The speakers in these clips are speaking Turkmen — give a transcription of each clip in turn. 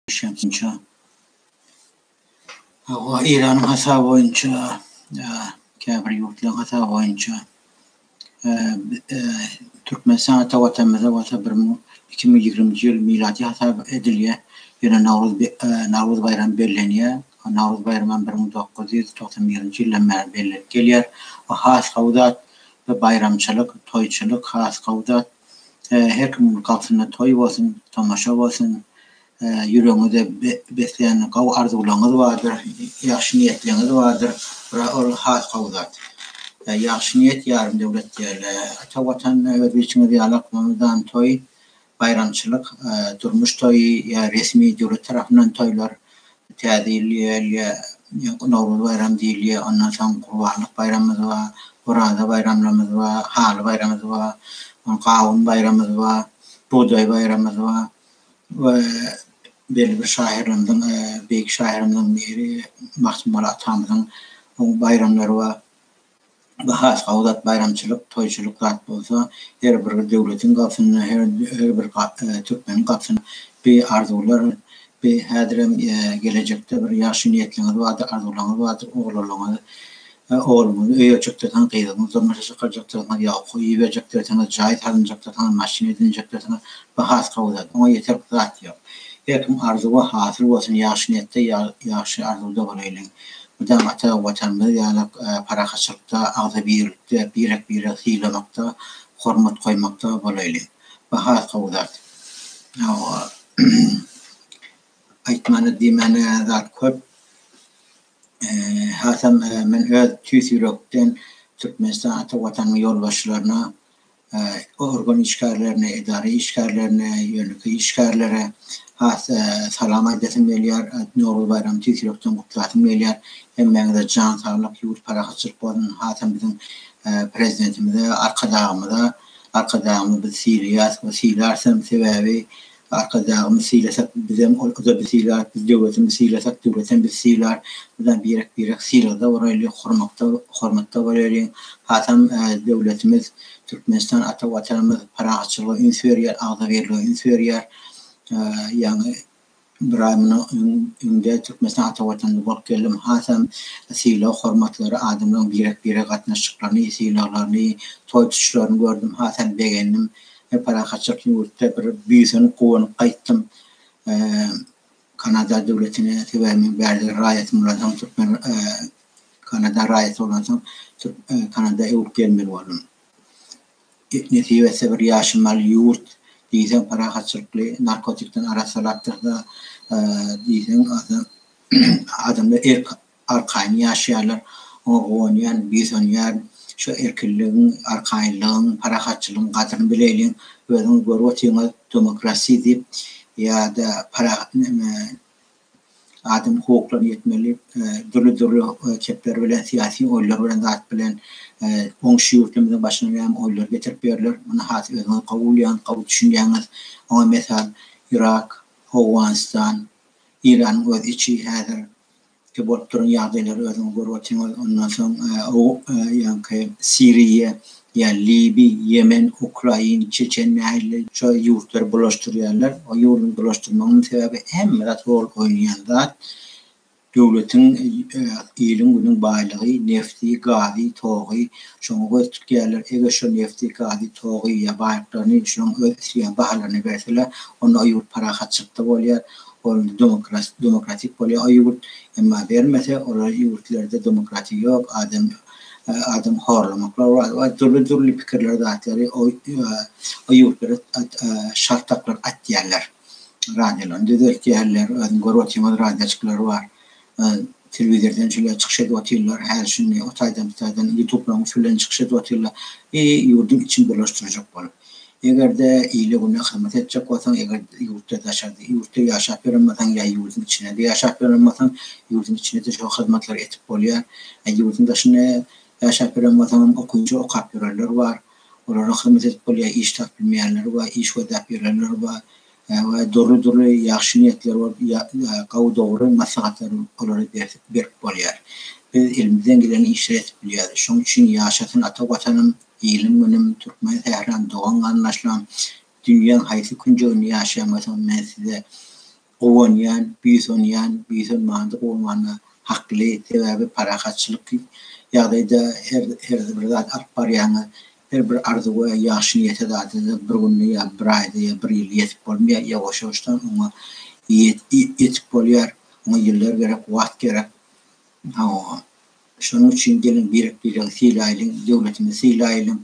Boýunça. Hawa, Eýranyň hasaby boýunça, käbir ýurtlaryň hasaby boýunça Türkmenistan ata Watanymyzda bolsa 2020-nji ýyl milady hasap edilýär. Ýöne Nowruz Nowruz baýramy bellenýär. Nowruz baýramam 1991-nji ýyldan bäri bellenip gelýär. Bu has gowy zat. Bu baýramçylyk, toýçulyk has gowy zat. Her kimiň gapysynda toý bolsun, tomaşa bolsun. Ýüregiňizde besleýän gowy arzuwlaryňyz bardyr, ýagşy niýetleriňiz bardyr. Bir ol has gowy zat. Ýagşy niýet ýarym döwlet diýerler. Ata Watanda öz bilşiňiz ýaly mydam toý, baýramçylyk, durmuş toýy ýa resmi döwlet tarapyndan toýlar, Täze ýyl diýilýär, Nowruz baýramy diýilýär, ondan soň Gurbanlyk baýramymyz bar, Oraza baýramlarymyz bar, Haly baýramymyz bar, Gawun baýramymyz bar, Bugdaý baýramymyz bar. We belli bir şahyrlarymyzyň, beýik şahyrymyzyň biri Magtymguly atamyzyň baýramlary bar. Bu has gowy zat baýramçylyk, toýçulyk zat bolsa, her bir döwletiň gapysynda, her bir türkmeniň gapysynda bi arzuwlar, bi häzirem gelejekde bir ýagşy niýetliňiz bardyr, arzuwlaryňyz bardyr, oglanlaryňyz Ogluňyzy öýerjekdirsiňiz, gyzyňyzy durmuşa çykarjakdyrsyňyz, ýa okuwa iberjekdirsiňiz, jaý salynjakdyrsyňyz, maşyn edinjekdirsiňiz, bu has gowy zat. Oňa ýeterlik zat ýok. Her kim arzuwy hasyl bolsun, ýagşy niýetde, ýagşy arzuwda bolaýlyň. Mydam ata Watanymyz ýaly parahatçylykda, agzybirlikde, birek-biregi sylamakda, hormat goýmakda bolaýlyň. Bu has gowy zat. Hawa. Aýtmana, diýmäne zat köp. Hasam men öz tüýs ýürekden Türkmenistan ata Watanyň ýolbaşçylaryna, organ işgärlerine, edara işgärlerine, ýönekeý işgärlere has salam aýdasym gelýär. Nowruz baýramyny tüýs ýürekden gutlasym gelýär. Hemmäňize jan saglyk, ýurt parahatçylyk bolsun. Hasam biziň Prezidentimize, Arkadagymyza, Arkadagymyzy biz sylaýas we sylarys hem, sebäbi Arkadagymyzy sylasak bizem ol-da bizi sylar, biz döwletimizi sylasak döwletem bizi sylar. Bizem birek-birek sylagda bolaýly, hormatda hormatda bolaýlyň. Hasam döwletimiz Türkmenistan ata Watanymyz parahatçylyga üns berýär, agzybirlige üns berýär. Ýaňy bir aý mundan öňde Türkmenistan ata Watanynda bolup geldim. Hasam sylag hormatlary, adamlaryň birek-birege gatnaşyklaryny, sylaglaryny, toý tutuşlaryny gördüm. Hasam begendim. Men parahatçylyk ýurtda bir buýsanyp guwanyp gaýtdym Kanada döwletine sebäbi men bärde raýatym bolansoň türkmen Kanada raýaty bolansoň Kanada öwrüp gelmeli boldum. Nesip etse bir ýaşamaly ýurt diýseň parahatçylykly narkotikden arassalapdyrda diýseň adamlar erk arkaýyn ýaşaýarlar, oňa guwanýan, buýsanýaryn. Şu erkinligiň, arkaýynlygyň, parahatçylygyň gadyryny bileýliň. Özüňiz görüp otyňyz, demokrasiýa diýip ýa-da parahat neme adam hukuklaryna ýetmeli dürli-dürli kepler bilen, syýasy oýunlar bilen, zat bilen goňşy ýurtlarymyzyň başyna näme oýunlar getirip ýörler. Muny has özüňiz gowy bilýäňiz, gowy düşünýäňiz. Oňa mysal Yrak, Owganystan, Eýranyň öz içi häzir ki bolup duran ýagdaýlary özüňiz görüp otyňyz. Ondan soň ýaňky Siriýa ýa Libi, Ýemen, Ukrain, Çeçen nähili şo ýurtlary bulaşdyrýarlar. O ýurduň bulaşdyrmagynyň sebäbi hemme zat rol oýnaýan zat. Döwletiň iliň-günüň baýlygy, nefti, gazy, togy şoňa göz tikýärler. Eger şo nefti, gazy, togy ýa baýlyklaryny şolaň öz isleýän bahalaryna berseler, onda o ýurt parahatçylykda bolýar. Ol demokratik bolýar o ýurt. Emma bermese, olar ýurtlarda demokratiýa ýok, adam adam horlamaklar bar we dürli-dürli pikirler zatlary o ýurtlara şartaklar atýarlar. Radiolaryny düzeltýärler, özüň görüp otyrsyňyz radioçyklar bar. Telewizordan şeýle çykyş edip otyrlar, häzir şindi o taýdan bu taýdan ýutublaryň üsti bilen çykyş edip otyrlar. I ýurduň içini bulaşdyrjak bolup. Eger-de ile-güne hyzmat etjek bolsaň, eger ýurtda daşarda ýurtda ýaşap ýören bolsaň ýa ýurduň içinde-de ýaşap ýören bolsaň, ýurduň içinde-de şol hyzmatlary edip bolýar. Ýurduň daşynda ýaşap ýören bolsaňam okyjy okap ýörenler bar. Olara hyzmat edip bolýar, iş tapyp bilmeýänler bar, iş gözläp ýörenler bar we dürli-dürli ýagşy niýetler bolup, gowy dogry maslahatlary olara berip bolýar. Biz elimizden gelen işleri edip bilýäris. Şonuň üçin ýaşasyn ata Watanym, ilim-günüm, türkmen sähram, dogan-garyndaşlarym, dünýäň haýsy künjeginde ýaşaýan bolsaňyz men size. Guwanýan, buýsanýan, buýsanmanda guwanmana hakly, sebäbi parahatçylyk ýagdaýda her her bir zat alyp barýaňyz, her bir arzuwa, ýagşy niýete zada-da bir günde ýa bir aýda ýa bir ýylda ýetip bolmaýar, ýawaş-ýawaşdan oňa ýetip bolýar, oňa ýyllar gerek, wagt gerek. Hawa, şonuň üçin geliň birek-biregi sylaýlyň, döwletimizi sylaýlyň,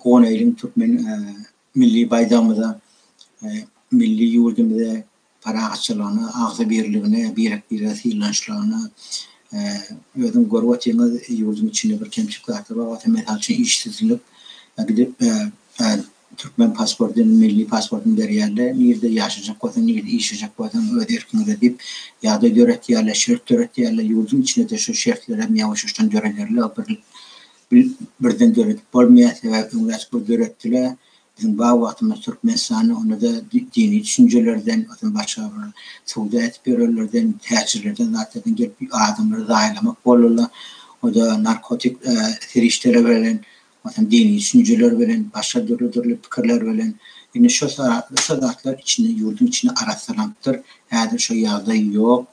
guwanaýlyň türkmen milli baýdagymyza, milli ýurdumyza, parahatçylygyna, agzybirligine, birek-birege sylanyşlygyna. Özüň görüp otyňyz, ýurduň içinde bir kemçilik zatlar bar bolsa, mysal üçin, işsizlik, gidip türkmen pasportyny, milli pasportyny berýärler, nirde ýaşajak bolsaň, nirde işlejek bolsaň, öz erkiňde diýip, ýagdaý döretýärler, şert döretýärler. Ýurduň içinde-de şu şertlerem ýawaş-ýuwaşdan dörederler, bir birden döredip bolmaýar, sebäbi öňräk bir döretdiler, biziň bar wagtymyz Türkmenistanda, onda-da dini düşünjelerden, ondan başga bir söwda edip ýörenlerden, täjirlerden zatlardan gelip adamlary zaýalamak boldular, o-da narkotik serişdeler bilen, ondan dini düşünjeler bilen, başga dürli-dürli pikirler bilen, indi şo şo zatlar içinde ýurduň içinde arassalanypdyr, häzir şo ýagdaý ýok,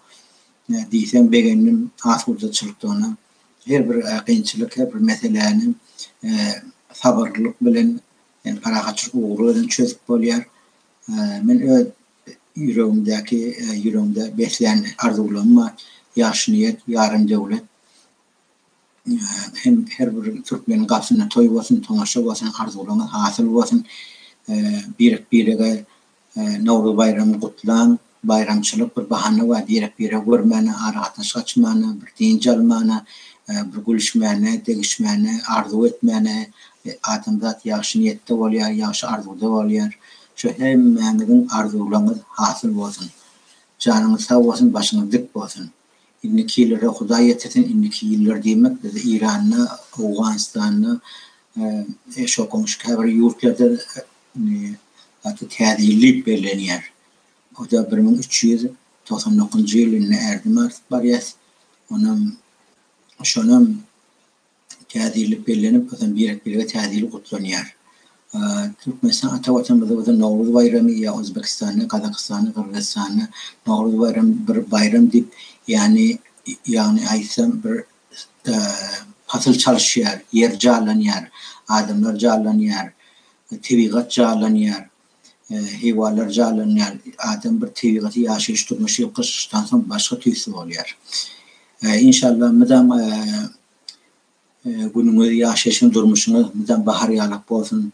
diýseň begendim asudaçylykdygyna. Her bir kynçylyk, her bir meseläni sabyrlylyk bilen, ýagny parahatçylyk ugry bilen çözüp bolýar. Men öz ýüregimdäki, ýüregimde beslän arzuwlarym bar. Ýagşy niýet, ýarym döwlet. Hem her bir türkmeniň gapysynda toý bolsun, tomaşa bolsun, arzuwlaryňyz hasyl bolsun. Birek-birege Nowruz baýramyny gutlaň. Baýramçylyk bir bahana bar birek-biregi görmäne, aragatnaşyk açmana, bir dynç almana, bir gülüşmäne, degişmäne, arzuw etmäne. Adamzat ýagşy niýetde bolýar, ýagşy arzuwda bolýar. Şu hemmäňiziň arzuwlaryňyz hasyl bolsun. Janyňyz sag bolsun, başyňyz dik bolsun. Indiki ýyllara Hudaý ýetirsin, indiki ýyllar diýmek bizde Iranda, Owganystanda, şo goňşy käbir ýurtlarda gaty täze ýyl diýip bellenýär. O-da 1399-njy ýyl indi ädim atyp barýas. Onam şonam täze ýyl diýip bellenip, onsoň birek-birege täze ýyl gutlanýar. Türkmenistan ata Watanymyzda bolsa Nowruz baýramy ýa Özbekistanda, Gazagystanda, Gyrgyzystanda Nowruz baýramy bir baýram diýip, ýagny ýagny aýtsam bir pasyl çalyşýar, ýer janlanýar, adamlar janlanýar, tebigat janlanýar, heýwanlar janlanýar. Adam bir tebigaty, ýaşaýyş durmuşy gyşdan soň başga tüýsli bolýar. Inşallah mydam günüňiz, ýaşaýşyňyz, durmuşyňyz mydam bahar ýalak bolsun.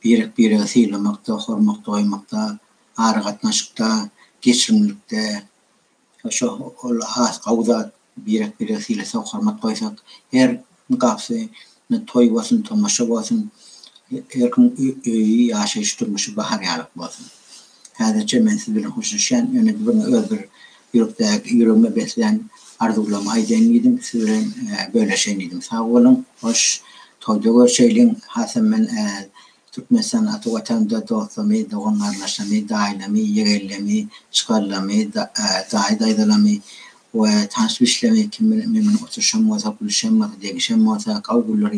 Birek-biregi sylamakda, hormatda goýmakda, aragatnaşykda, geçirimlilikde Şo ol has gowy zat birek biregi sylasak hormat goýsak her gapysy toý bolsun tomaşa bolsun her kimiň öýi ýaşaýyş durmuşy bahar ýalyk bolsun. Häzirçe men siz bilen hoşlaşýan ýöne bir öz bir ýürekdäki ýüregime beslän arzuwlarymy aýdaýyn diýdim siz bilen böleşeýin diýdim sag boluň hoş toýda görşeýliň hasam men Türkmenistan ata Watanymda dostlamy, dogan garyndaşlamy, daýylamy, ýegenlemi, çykarlamy, daýy daýzalamy we tanyş bilişlemi kim bilen men bilen oturyşan bolsa, gülüşen bolsa, degişen bolsa, gawy günler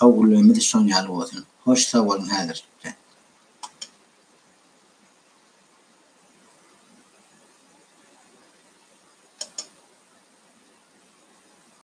gawy günlerimiz şoň ýaly bolsun. Hoş sag boluň häzir.